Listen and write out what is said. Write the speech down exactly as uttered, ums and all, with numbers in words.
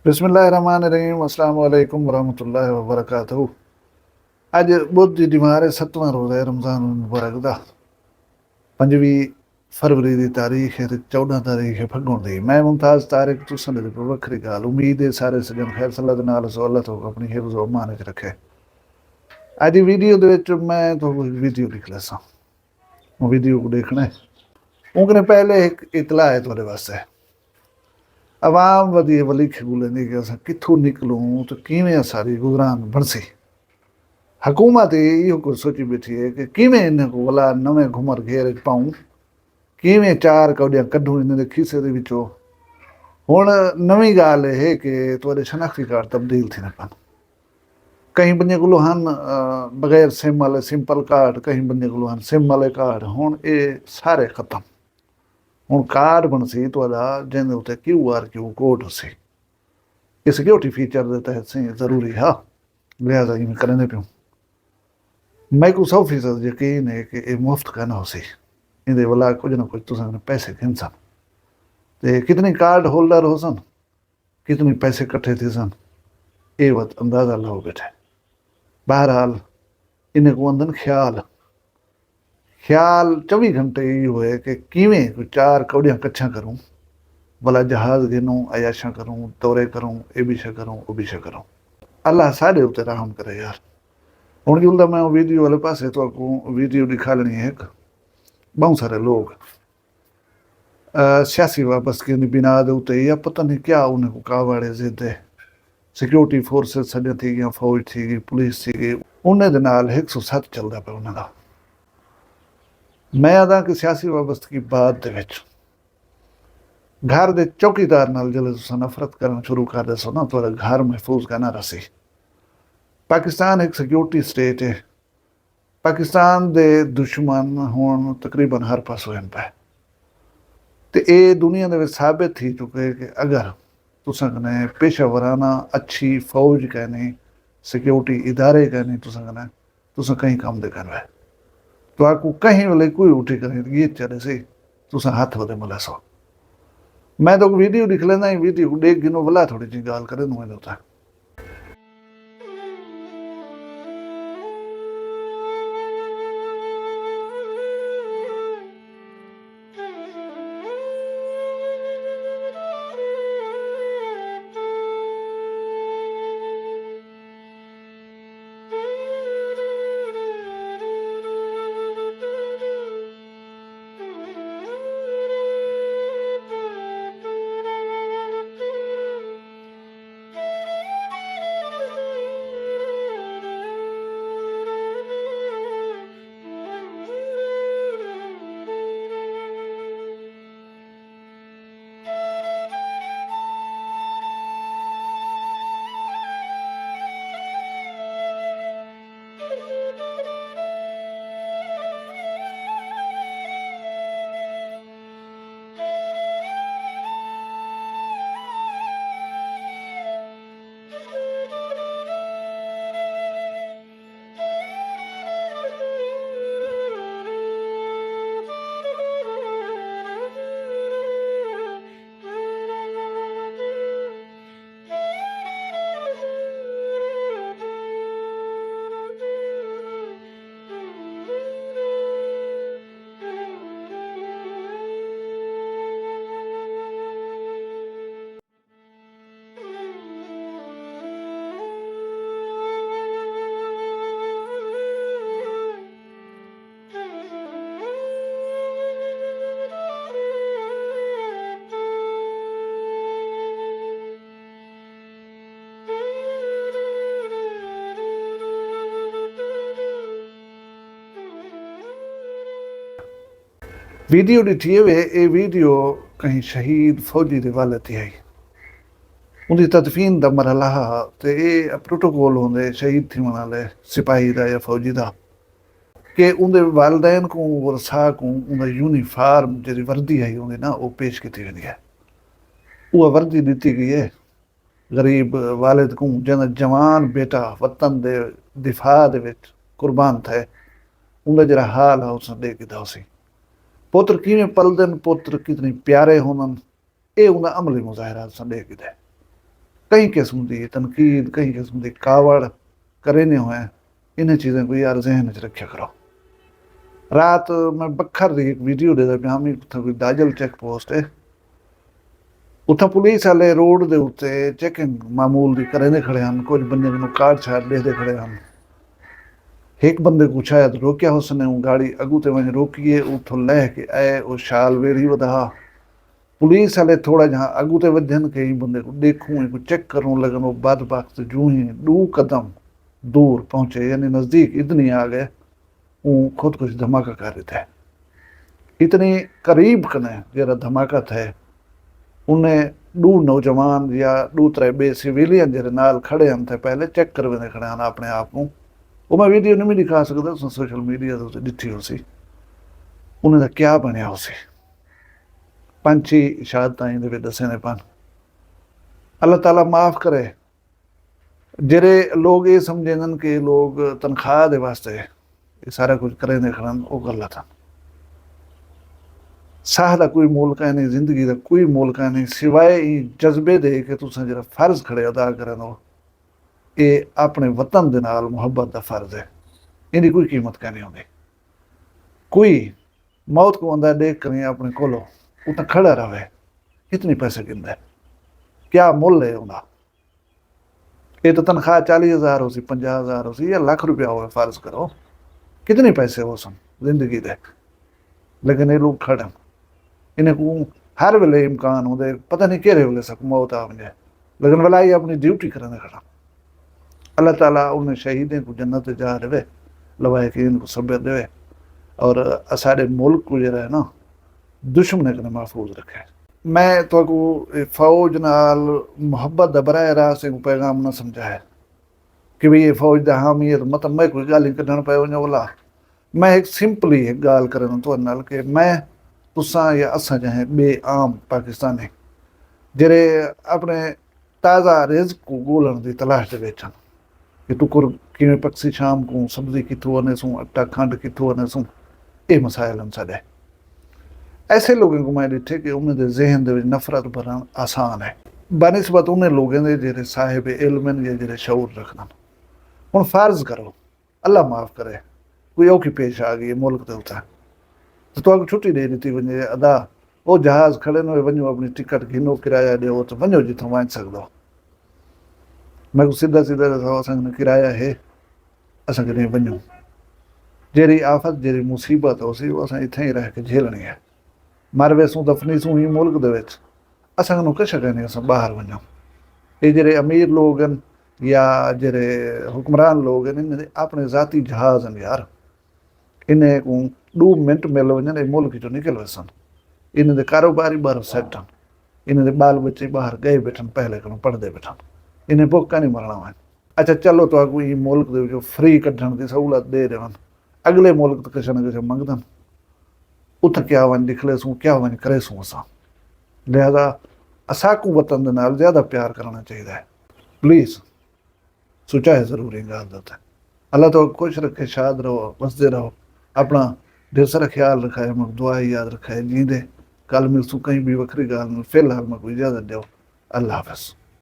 بسم اللہ الرحمن الرحیم۔ السلام علیکم ورحمۃ اللہ وبرکاتہ۔ اڄ ٻدھ دی ݙینہوار ہے، ستواں روزہ ہے رمضان المبارک دا۔ پنجویں فروری دی تاریخ ہے تے چوݙاں تاریخ ہے پھڳݨ دی۔ میں ممتاز طارق، تساں دے وکھری ڳالھ۔ امید ہے سارے سڄݨ خیر صلاح دے نال ہسو، اللہ تہاکوں اپݨی حفظ و امان وچ رکھے۔ اڄ دی ویڈیو دے وچ میں تہاکوں ہک ویڈیو ݙکھلیساں۔ اوں ویڈیو کوں ݙیکھݨے۔ اوں کنیں پہلے ہک اطلاع ہے تہاݙے واسطے۔ عوام ودی ولیکھے ڳولیندی کہ اساں کتھوں نکلوں تے کیویں اساݙی گزران بݨسی۔ حکومت ایہو کجھ سوچی ٻیٹھی ہے کہ کیویں انہیں کوں ولا نویں گھمر گھیر اچ پاؤں، کیویں چار کوݙیاں کڈھوں انہیں دے کھیسے دے وچوں۔ ہݨ نویں ڳالھ اے ہے کہ تہاݙے شناختی کارڈ تبدیل تھیندے پن۔ کہیں بندے کولوں ہن، آ، بغیر سم والے سمپل کارڈ، کہیں بندے کولوں ہن سم والے کارڈ۔ ہݨ اے سارے ختم۔ ہݨ کارڈ بݨسی تہاݙا، جیندے اتے کیو آر کیو کوڈ ہوسی۔ اے سیکیورٹی فیچر دے تحت سئیں ضروری ہا، لہذا ایویں کریندے پیوں۔ میکوں سو فیصد یقین ہے کہ اے مفت کائنا ہوسی، ایندے ولا کجھ نہ کجھ تساں کنے پیسے گھنسن۔ تے کتنی کارڈ ہولڈر ہوسن، کتنی پیسے کٹھے تھیسن، اے وت اندازہ لاؤ ٻیٹھے۔ بہرحال، انہیں کوں آندن خیال۔ خیال چووی گھنٹے ایہو ہے کہ کیویں کوئی چار کوڑیاں کچھیاں کروں، ولا جہاز گھنوں، عیاشیاں کروں، دورے کروں، اے بی شے کروں، او بی شے کروں۔ اللہ ساݙے اتے رحم کرے یار۔ ہݨ جلدا میں او ویڈیو والے پاسے، تہاکوں ویڈیو ݙکھالݨی ہے ہک۔ ٻہوں سارے لوگ، آ، سیاسی وابستگیاں دی بنا دے اتے یا پتہ نہیں کیا انہیں کوں کاوڑ ہے ضد ہے۔ سیکیورٹی فورسز ساݙیاں تھی ڳیاں، فوج تھی ڳئی، پولیس تھی ڳئی، انہیں دے نال ہک سو ست چلدا پیا انہیں دا۔ میں آہداں کہ سیاسی وابستگی بعد دے وچ گھر دے چوکیدار نال جلے تساں نفرت کرݨ شروع کر ݙیسو نا، تہاݙا گھر محفوظ کائنا رہسی۔ پاکستان ہک سیکیورٹی سٹیٹ ہے۔ پاکستان دے دشمن ہݨ تقریباً ہر پاسوں ہن پئے۔ تے اے دنیا دے وچ ثابت تھی چکے کہ اگر تساں کنے پیشہ ورانہ اچھی فوج کائنی، سیکیورٹی ادارے کائنی تساں کنے، تساں کہیں کم دے کائنوے۔ تہاکوں کہیں ویلے کوئی اٹھی کنے گیت چا ݙیسی، تساں ہتھ ودے ملیسو۔ میں تہاکوں ویڈیو ݙکھلینداں، ایں ویڈیو کوں ݙیکھ گھنو، ولا تھوڑی جی ڳالھ کریندوں ایندے اتے۔ ویڈیو ݙٹھی ہوئے، اے ویڈیو کہیں شہید فوجی دے والد دی ہئی۔ اوندی تدفین دا مرحلہ ہا تے اے پروٹوکول ہوندے شہید تھیوݨ والے سپاہی دا یا فوجی دا کہ اوندے والدین کوں، ورثاء کوں، اوندا یونیفارم جیڑھی وردی ہئی اوندی نا، او پیش کیتی ویندی ہے۔ اوہا وردی ݙتی ڳئی ہے۔ غریب والد کوں، جیندا جوان بیٹا وطن دے دفاع دے وچ قربان تھئے، اوندا جیڑھا حال ہا، اساں ݙیکھ گھدا ہوسی۔ پتر کیویں پلدن، پتر کتنے پیارے ہوندن، اے اوندا عملی مظاہرہ اساں ݙیکھ گھدے۔ کہیں قسم دی تنقید، کہیں قسم دی کاوڑ کریندے ہوئے انہیں چیزیں کوں یار ذہن وچ رکھیا کرو۔ رات میں بکھر دی ہک ویڈیو ݙیہدا پیاں، اتھاں کوئی داجل چیک پوسٹ ہے، اتھاں پولیس آلے روڈ دے اتے چیکنگ معمول دی کریندے کھڑے ہن، کجھ بندے مینوں کارڈ شارڈ ݙیہدے کھڑے ہن۔ ہک بندے کوں شاید روکیا ہوسن، اوں گاڑی اڳوں تے ونڄ روکی ہے، اتھوں لہہ کے آئے، او شال ویڑھی ودھا۔ پولیس آلے تھوڑا جہاں اڳوں تے ودھن کہ ایں بندے کوں ݙیکھوں، اینکوں چیک کروں لڳن، او بدبخت جوں ہی ݙو قدم دور پہنچے، یعنی نزدیک اتنی آ ڳئے، اوں خودکش دھماکہ کر ݙتے۔ اتنی قریب کنے جیڑھا دھماکہ تھئے، انہیں ݙو نوجوان یا ݙو ترے ٻئے سویلین جیڑھے نال کھڑے ہن تھے، پہلے چیک کرویندے کھڑے ہن اپݨے آپ کوں۔ او میں ویڈیو نی وی ݙکھا سڳدا، تساں سوشل میڈیا تے ݙٹھی ہوسی۔ انہیں دا کیا بݨیا ہوسی؟ پنچھی شہادتاں ایندے وچ ݙسیندے پن۔ اللہ تعالیٰ معاف کرے۔ جیڑھے لوگ اے سمجھیندن کہ لوگ تنخواہ دے واسطے اے سارا کجھ کریندے کھڑن، او غلط ہن۔ ساہ دا کوئی مول کائنی، زندگی دا کوئی مول کائنی، سوائے ایں جذبے دے کہ تساں جیڑھا فرض کھڑے ادا کریندو، اے اپݨے وطن دے نال محبت دا فرض ہے۔ ایندی کوئی قیمت کائنی ہوندی۔ کوئی موت کوں اندا ݙیکھ کر اپݨے کولو اتھاں کھڑا رہوے، کتنے پیسے گھندے، کیا مل ہے اندا؟ اے تاں تنخواہ چالیہہ ہزار ہوسی، پنجاہ ہزار ہوسی یا لکھ روپیہ ہووے، فرض کرو، کتنے پیسے ہوسن زندگی دے؟ لیکن اے لوگ کھڑن، انہیں کوں ہر ویلے امکان ہوندے، پتہ نہیں کیڑھے ویلے ساکوں موت آ ونڄے، لیکن ولا اے اپݨی ڈیوٹی کریندے کھڑن۔ اللہ تعالیٰ انہیں شہیدیں کوں جنت جاہ ݙیوے، لوائقین کوں صبر ݙیوے، اور اساݙے ملک کوں جیڑھا ہے نا، دشمنیں کنوں محفوظ رکھے۔ میں تہاکوں فوج نال محبت دا براہ راست ہک پیغام نہ سمجھا ہے کہ بھئی اے فوج دا حامی ہے، مطلب میں کوئی ڳالھیں کڈھݨ پئے ونڄاں ولا۔ میں ہک سمپلی ہک ڳالھ کرینداں تہاݙے نال کہ میں، تساں یا اساں جہیں ٻئے عام پاکستانی جیڑھے اپݨے تازہ رزق کوں ڳولݨ دی تلاش دے وچ ہن کہ ٹکر کیویں پکسی شام کوں، سبزی کتھوں انیسوں، اٹا کھنڈ کتھوں انیسوں، اے مسائل ہن ساݙے۔ ایسے لوگیں کوں میں ݙٹھے کہ انہیں دے ذہن دے وچ نفرت بھرݨ آسان ہے بنسبت انہیں لوگیں دے جیڑھے صاحب علم ہن یا جیڑھے شعور رکھدن۔ ہݨ فرض کرو، اللہ معاف کرے، کوئی اوکھی پیش آ ڳئی ہے ملک دے اتھاں، تے تہاکوں چھٹی ݙے ݙتی ونڄے، ادا او جہاز کھڑے نوے، ونڄو اپݨی ٹکٹ گھنو، کرایہ ݙیو تے ونڄو جتھاں ونڄ سڳدو۔ میکوں سدھا سدھا ݙساؤ، اساں کنے کرایہ ہے؟ اساں کݙیں ونڄوں؟ جیڑھی آفت، جیڑھی مصیبت ہوسی، او اساں اتھاں ہی رہ کے جھیلݨی ہے۔ مر ویسوں، دفنیسوں ہی ملک دے وچ، اساں کنوں کجھ کائنی اساں ٻاہر ونڄوں۔ اے جیڑھے امیر لوگ ہن یا جیڑھے حکمران لوگ ہن، انہیں دے اپݨے ذاتی جہاز ہن یار، انہیں کوں ݙو منٹ مل ونڄن، اے ملک چوں نکل ویسن۔ انہیں دے کاروبار ہی ٻاہر سیٹ ہن، انہیں دے ٻال ٻچے ٻاہر ڳئے ٻیٹھن، پہلے کنوں پڑھدے ٻیٹھن، انہیں بکھ کائنی مرݨا ونڄ۔ اچھا چلو، تہاکوں ایں ملک دے وچوں فری کڈھݨ دی سہولت ݙے ݙیون، اڳلے ملک تاں کجھ نہ کجھ منگدن، اتھاں کیا ونڄ ݙکھلیسوں، کیا ونڄ کریسوں اساں۔ لہذا اساکوں وطن دے نال زیادہ پیار کرݨا چاہیدا ہے۔ پلیز سوچا ہے ضرور ایں ڳالھ دا تے۔ اللہ تہاکوں خوش رکھے، شاد رہو، وسدے رہو۔ اپݨا ڈھیر سارا خیال رکھائے، میکوں دعا یاد رکھائے۔ جیندے، کل ملسوں کہیں ٻئی وکھری ڳالھ نال۔ فی الحال میکوں اجازت ݙیو۔ اللہ حافظ۔